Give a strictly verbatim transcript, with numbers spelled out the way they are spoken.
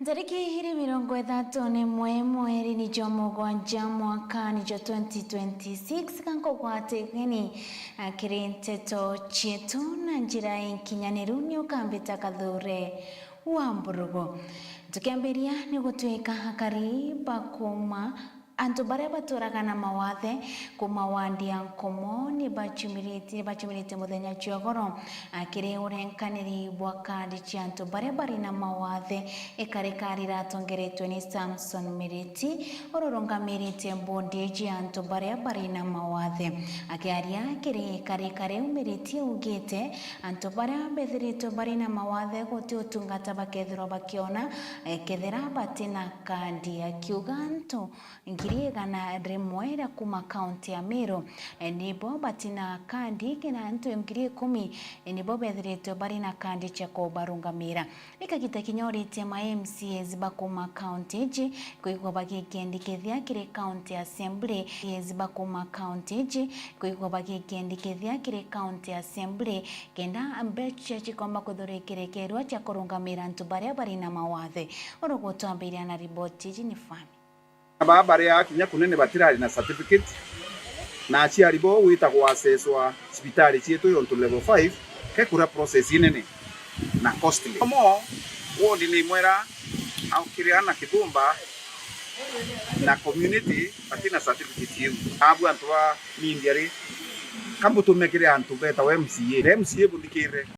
Tariki iri mirongo ithatu na imwe mweri ni jwa mugwanja mwakani jwa twenty twenty-six, gankugwata igeni, ah, kiri nteto cietu na njira inkinyaniru. Ni ukambita Kathure wa Mburugu. Tukiambiria ni gutwika akari ba kuuma Antu baria baturaga na mawathe kuuma wandi ya Nkomo ni bachumiritie, ni bachumiritie muthenya jwa goro, a, kiri urenkaniri bwa kandi cia antu baria bari na mawathe, ikarika riratongeretwe ni Samson Miriti, ururungamirite bondi iji ya antu baria bari na mawathe. Akiaria kiri ikarika riu, Miriti augite antu baria bethiritwe bari na mawathe guti utungata bakethirwa bakiona, e, kethira bati na kandi, akiuga antu ngiri igana rimwe iria kuuma kaunti ya Meru, e, nibo bati na kandi, kina antu ngiri ikumi, e, nibo bethiritwe bari na kandi cia kubarungamira. Ni kagita kinya uritie ma M C As ba kuuma kaunti iji kwigua bagikendikithia kiri county assembly, M C As ba kuuma kaunti iji kwigua bagikendikithia kiri county assembly, kenda mbecha cikomba kwithirwa ikirekerwa cia kurungamira antu baria bari na mawathe. Urugutwambiria na riboti iji ni Fan. Baa baria kinya kunene batirari na certificate, na aciari bo gwita gwacecwa cibitari cietu yontu level five kekura process inene na costly. Omo ward ni imwera au kiri ana Kithumba na community batina certificate iu. Abu antu ba media ri, kambutume kiri antu betawa M C A. Na M C A buthikire.